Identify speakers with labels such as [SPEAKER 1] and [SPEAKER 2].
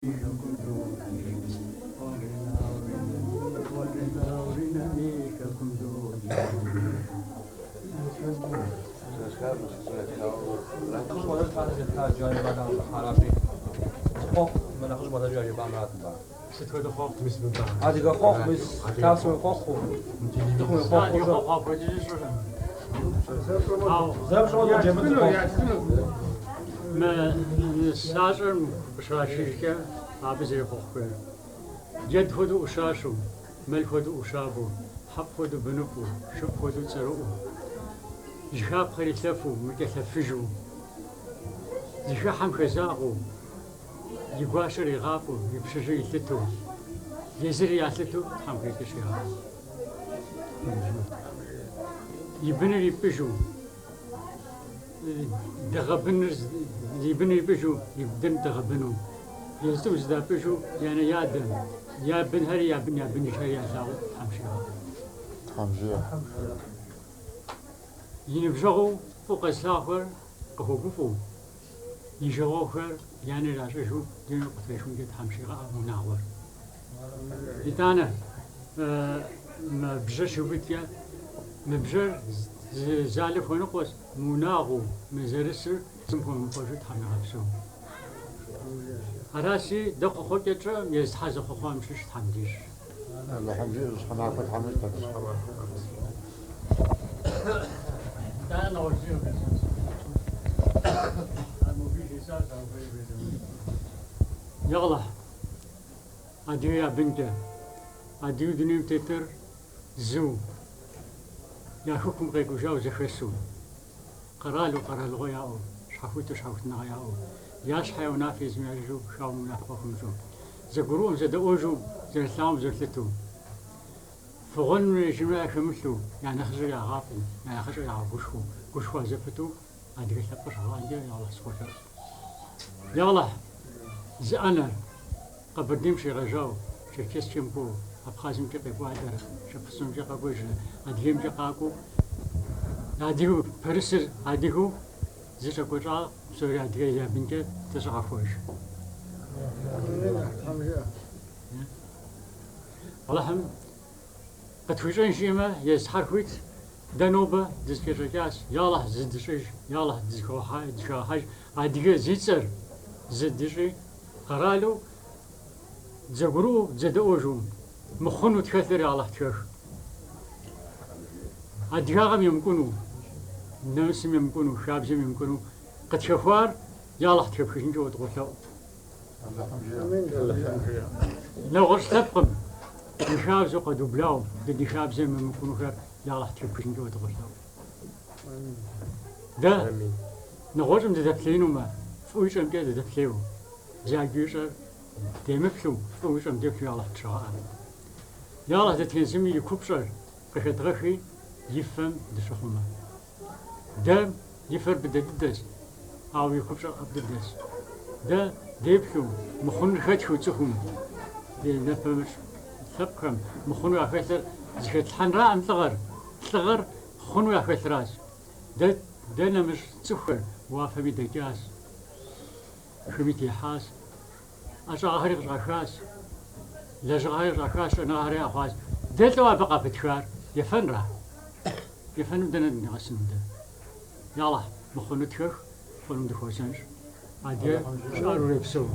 [SPEAKER 1] Сыт хуэдэ хъуэхъу? Адыгэ хъуэхъу, мис лъапсэм уехъуэхъуу, цӏыхум уехъуэхъуу.
[SPEAKER 2] Мы нысащӏэр къыщашыжкӏэ абы зэрехъуэхъу хуейр. Джэд хуэдэу ӏущащэу, мэл хуэдэу ӏущабэу, хьэпӏ хуэдэу быныфӏу, шыпӏ хуэдэу цӏэрыӏуэу, жыхапхъэр илъэфу, мыкӏэлъэфыжу, зыхыхьэм хэзагъэу, и гуащэр игъафӏэу, и пщыжьыр илъытэу, езыри ялъытэу Тхьэм хейкӏэ щигъэӏэ. И быныр ипӏыжу, дыгъэбыныр, и быныр ипӏыжу, и бын дыгъэбыну, езы тӏум зэдапӏыжу, я анэ я адэм, я бынхэри, я бын я быныжхэри ялъагъуу Тхьэм щигъэӏэ.
[SPEAKER 3] Тхьэм жиӏэ.
[SPEAKER 2] И ныбжьэгъуу фӏыуэ къэзылъагъухэр къыхуэгуфӏэу, и жагъуэгъухэр я нэр ящӏыжу дунейм къытехункӏэ Тхьэм щигъэӏэ унагъуэр. Итӏанэ, мы бжьэр щиубыдкӏэ, мы бжьэр зы залэ хуэныкъуэщ, мы унагъуэу, мы зэрысыр зым хуэмыныкъуэжу Тхьэм игъэпсэу. Аращи, дэ хъуэхъукӏэ тщӏэм езы Тхьэр зэхъуэхъуам щыщ Тхьэм дищӏ.
[SPEAKER 3] Алыхьым жиӏэ, жьыщхьэ махуэ Тхьэм ищӏ.
[SPEAKER 2] Итӏанэ нэгъуэщӏ зыри къыжесӏэнщ. Ар мобы жесӏащ, ауэ хуейр жесӏэнущ. Яллахь, адыгэ я бынкӏэ, адыгэу дунейм тетыр зыу, я хэкум къекӏужауэ зэхэсу, къэралу къэралыгъуэ яӏэу, щхьэхуиту щхьэхуитыныгъэ яӏэу, я щхьэ я унафэ езым ящӏыжу, хауэм унафэ къыхуимыщӏу, зэгурыӏуэм зэдэӏуэжу, зэрылъагъум зэрылъытэу, фыгъуэнымрэ ежымрэ яхэмылъу, я нэхъыжьыр ягъафӏэу, я нэхъыщӏэр ягъэгушхуэу, гушхуа зэпыту адыгэ лъэпкъыр щыгъэӏэнкӏэ Яллахь сыхуолъэӏу. Яллахь, зы ӏэнэр Къэбэрдейм щегъэжьауэ, Черкесскэм кӏуэу, Абхъазымкӏэ къекӏуалӏэрэ, Шапсыгъымкӏэ къэкӏуэжрэ, Адыгеймкӏэ къакӏуэу, адыгэу пэрысыр адыгэу зыщӏэкӏуэщӏа псори адыгэ я бынкӏэ зэщӏэгъэхуэж. Алыхьым къытхуищӏэн жиӏэмэ, езы Тхьэр хуит, дэ нобэ дызэкӏэщӏэкӏащ, Яллахь зы дыщӏыж, Яллахь дызыхэгъэхьэж, адыгэ зи цӏэр зы дыщӏи, къэралу дызэгурыӏуэу, дызэдэӏуэжу, мыхъуну тхэлъыр Яллахь тхэх. Адыгагъэм емыкӏуну, нэмысым емыкӏуну, хабзэм емыкӏуну къытхэхуар Яллахь тхэпхыжынкӏэ уэ дыкъолъэӏу. Нэгъуэщӏ лъэпкъым и хабзэу къэдублау дэ ди хабзэм емыкӏунухэр Яллахь тхэпхыжынкӏэ уэ дыкъолъэӏу. Дэ нэгъуэщӏым дыдэплъеинумэ, фӏыуэ ищӏэмкӏэ дыдэплъейуэ, бзаджэу ищӏэр демыплъу, фӏыуэ ищӏэм деплъу Яллахь тщыгъэӏэ. Яллахь дэтхэнэ зыми и купщӏэр къыхэдгъэхи, и фэм дыщыхъумэ. Дэм и фэр быдэ дыдэщ, ауэ и купщӏэр ӏэфӏ дыдэщ. Дэ деплъу, мыхъунур хэтхыу цӏыхум, ди напэмыщӏ лъэпкъхэм мыхъуну яхэлъыр зыхэтлъхьэнраӏым лӏыгъэр, лӏыгъэр хъуну яхэлъращ. Дэ, дэ нэмыщӏ цӏыхухэр уафэми дэкӏащ, хыми техьащ, ӏэщӏагъэхэри къыщӏахащ, лэжьыгъэхэри къыщӏахащ, щӏэныгъэхэри яӏэ хъуащ. Дэ лӏо абы къапытхар ефэнра? Ефэным дэнэ дынигъэсыну дэ? Яллахь, мыхъуну тхэх, хъунум дыхуэзэнщ. Адыгэ щыӏэр урепсэу.